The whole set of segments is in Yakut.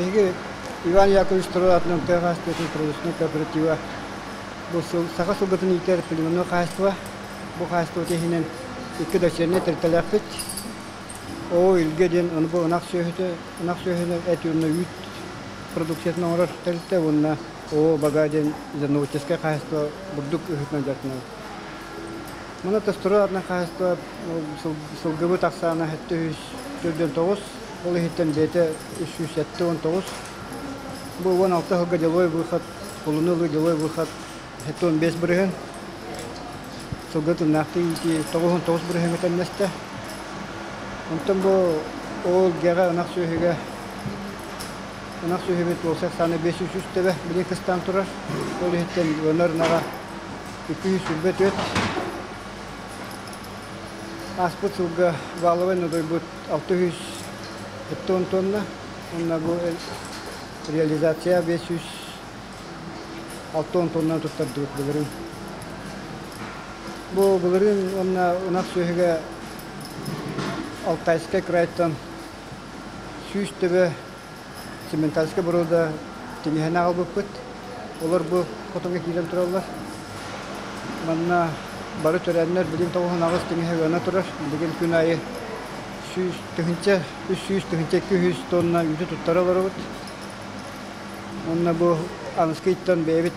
Биһиги Иван Яковлевич Строй аатынан тыа хаһаайыстыбатын производственнай кооператива бу сыл саха сылгытын иитэр племенной хаһаайыстыба. Бу хаһаайыстыба иһинэн икки дочернай тэрилтэлээхпит. Оо, Илгэ диэн ону бу ынах сүөһүтэ, ынах сүөһүнү эт уонна үүт продукциятын оҥорор тэрилтэ уонна Оо, Бага диэн зерноводческай хаһаайыстыба бурдук ыһыытынан дьарыктанабыт. Манна Тостуруо аатынан хаһаайыстыба сылгыбыт ахсаана 749, ол иһиттэн бэйэтэ 379. Бу 16 сылга деловой выход, кулуну ылыы деловой выход 75 бырыһын, сылгы тыыннаахтыы иитии 99 бырыһыҥҥа тэҥнэстэ. Онтон бу ол гэҕэ ынах сүөһүгэ ынах сүөһүбүт уопсай ахсаана 503 төбө билигин кыстаан турар. Ол иһиттэн ыанар ынаҕа 224. Ааспыт сылга валовай нодойбут 670 тонна. Уонна бу реализация 560 тонна туттардыбыт былырыын. Бу былырыын уонна ынах сүөһүгэ Алтайскай крайтан 100 төбө Цементальскай боруода тиҥэһини аҕалбыппыт. Олор бу хотоҥҥо киирэн тураллар. Манна бары төрөөннөр билигин 98 тиҥэһэ ыана турар. Билигин күн аайы 100 тыһыынча, 300 тыһыынча 200 тонна үүтү туттара олоробут. Уонна бу аныскы ыйтан бэйэбит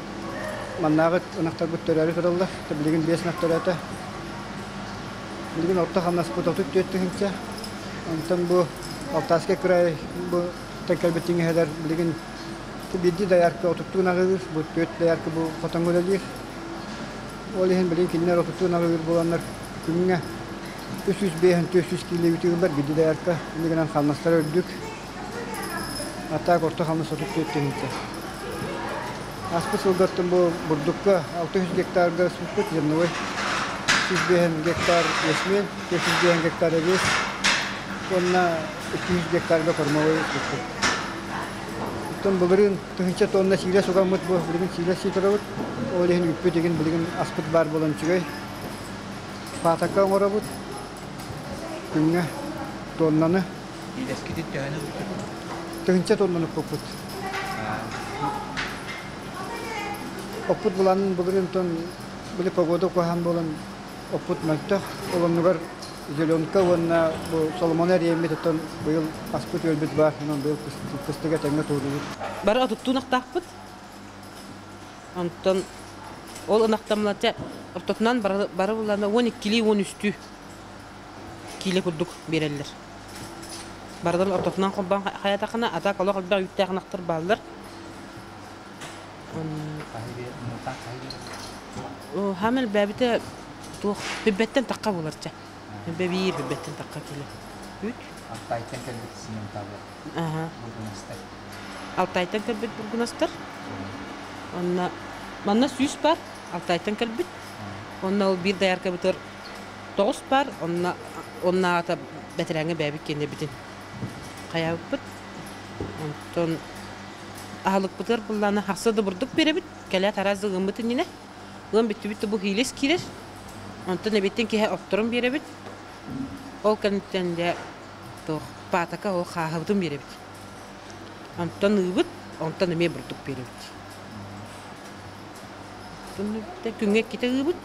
маннааҕы ынахтарбыт төрөөрү тураллар. Билигин 5 ынах төрөөтө. Билигин орто хамнаспыт 34 тыһыынча. Онтон бу Алтайскай край бу кэлбит тиҥэһэлэр билигин биирдии доярка отуттуун аҕыыр, бу түөрт доярка бу хотоҥҥо үлэлиир. Ол иһин билигин кинилэр отуттуун аҕыыр буоланнар күҥҥэ 305 400 киилэ үүтү ылар биирдии доярка. Инньэ гынан хамнастара үрдүк. А так орто хамнас 34 тыһыынча. Ааспыт сылгаттан бу бурдукка 600 гектарга ыспыппыт зерновой 105 гектар ячмень, 405 гектар эбиэс уонна 200 гектарга кормовой ыспыппыт. Оттон былырыын тыһыынча тонна сиилэ сугаммыт бу билигин сиилэ сии турабыт. Ол иһин үппүт игин билигин аспыт баар буолан үчүгэй. Паатакка оҥоробут күҥҥэ тоннаны. Иилэскитин төһөнү ылбыккыт? Тыһыынча тоннаны укпуппут. Оппут буланын былырыын тон били погода куһаҕан буолан оппут мөлтөх. Ол оннугар зеленка уонна бу Соломон эриэммит оттон быйыл аспыт үөлбүт баар. Онон быйыл кыстыга тэҥҥэ туорубут. Бары отуттуун ынахтаахпыт. Онтон ол ынахтаммыт ортотунан бары булана 12-лии 13-түү киилэ курдук биэрэллэр. Барытын ортотунан холбоон хайатахына, а так олох элбэх үүттээх ынахтар бааллар. Хаам элбээбитэ туох бүббэттэн тахха буолар чэ. Бүббэ биир бүббэттэн тахха киилэ. Үүт. Алтайтан кэлбит сименталлар. Аха. Бургунастар. Алтайтан кэлбит бургунастар. Онно манна 100 бар Алтайтан кэлбит. Онно ол биир дояркабытыгар 9 бар, онно оннааҕыта бэтэрээҥҥэ бэйэбит киэнэбитин хайаабыппыт. Онтон аһылыкпытыгар буллаана хахса да бурдук биэрэбит, кэлээт араас да ыаммыт иннинэ. Ыам бүттүбүт да бу хиилэс киирэр. Онтон эбиттэн киһи отторун биэрэбит. Ол кэнниттэн дьэ туох паатака ол хааһыбытын биэрэбит. Онтон ыыбыт, онтон эмиэ бурдук биэрэбит. Күҥҥэ иккитэ ыыбыт.